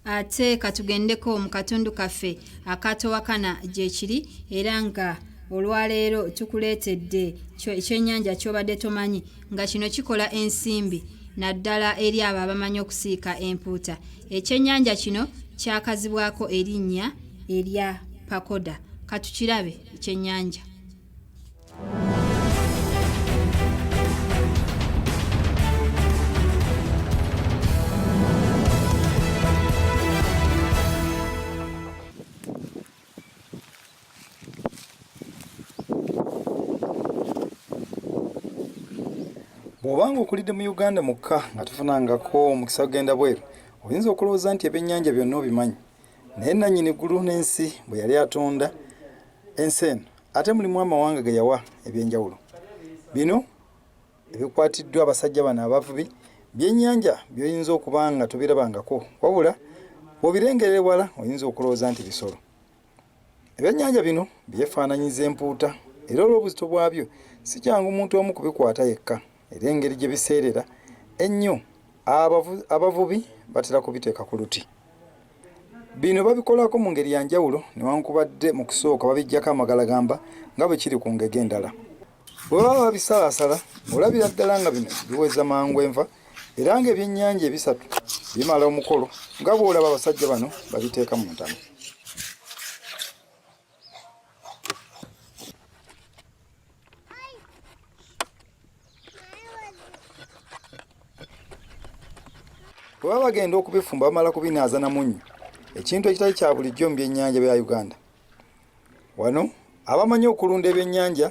Ate katugendeko mu katundu kaffe akatowakana gyekiri era nga olwaleero tukuleetedde ekyennyanja ky'obadde tomanyi nga kino kikola ensimbi naddala eri abo abamanyi okusiika empuuta. Ekyennyanja kino kyakazibwako erinnya erya pakoda. Katukirabe ekyennyanja. Bw'oba ng'okulidde mu Uganda mukka nga tofunangako omukisa kugenda bweru, oyinza okulowooza nti ebyennyanja byonna obimanyi. Naye nnannyini ggulu n'ensi bwe yali atonda ensi eno, ate mulimu amawanga ge yawa eby'enjawulo. Bino ebikwatiddwa abasajja bano abavubi byennyanja by'oyinza okuba nga tobirabangako, wabula bw'obirengera ewala oyinza okulowooza nti bisolo. Ebyennyanja bino byefaananyiza empuuta era olw'obuzito bwabyo si kyangu muntu omu kubikwata yekka era engeri gye biseerera ennyo abavubi batera kubiteeka ku luti. Bino babikolako mu ngeri ya njawulo newankubadde mu kusooka babiggyako amagalagamba nga bwe kiri ku ngege endala. Bwe baba babisalaasala olabira ddala nga bino biweza mangu enva era ng'ebyennyanja ebisatu bimala omukolo nga bw'olaba abasajja bano babiteeka mu ntamu. Bwe baba bagenda okubifumba bamala kubinaaza na munnyo ekintu ekitali kya bulijjo mu byennyanja bya Uganda. Wano abamanyi okulunda ebyennyanja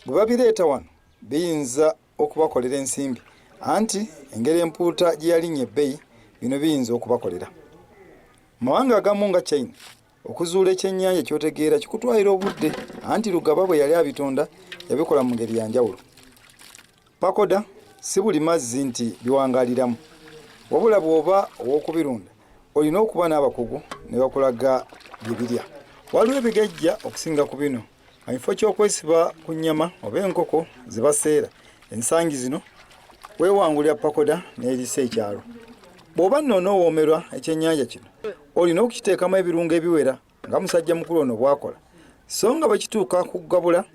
bwe babireeta wano biyinza okubakolera ensimbi anti engeri empuuta gye yalinnya ebbeeyi bino biyinza okubakolera. Mu mawanga agamu nga China okuzuula ekyennyanja ky'otegeera kikutwalira obudde anti Lugaba bwe yali abitonda yabikola mu ngeri ya njawulo. Pakoda si buli mazzi nti biwangaaliramu wabula bw'oba ow'okubirunda olina okuba n'abakugu ne bakulaga bye birya. Waliwo ebigejja okusinga ku bino nga mu kifo ky'okwesiba ku nnyama oba enkoko ze baseera ensangi zino weewangulira pakoda n'eriisa ekyalo. Bw'oba nno onoowoomerwa ekyennyanja kino olina okukiteekamu ebirungo ebiwera nga musajja mukulu ono bw'akola so nga bwe kituuka ku kugabula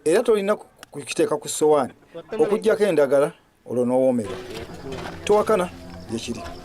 era tolina kukiteeka ku ssowaani okuggyako endagala olwo n'owoomerwa. Towakana gye kiri.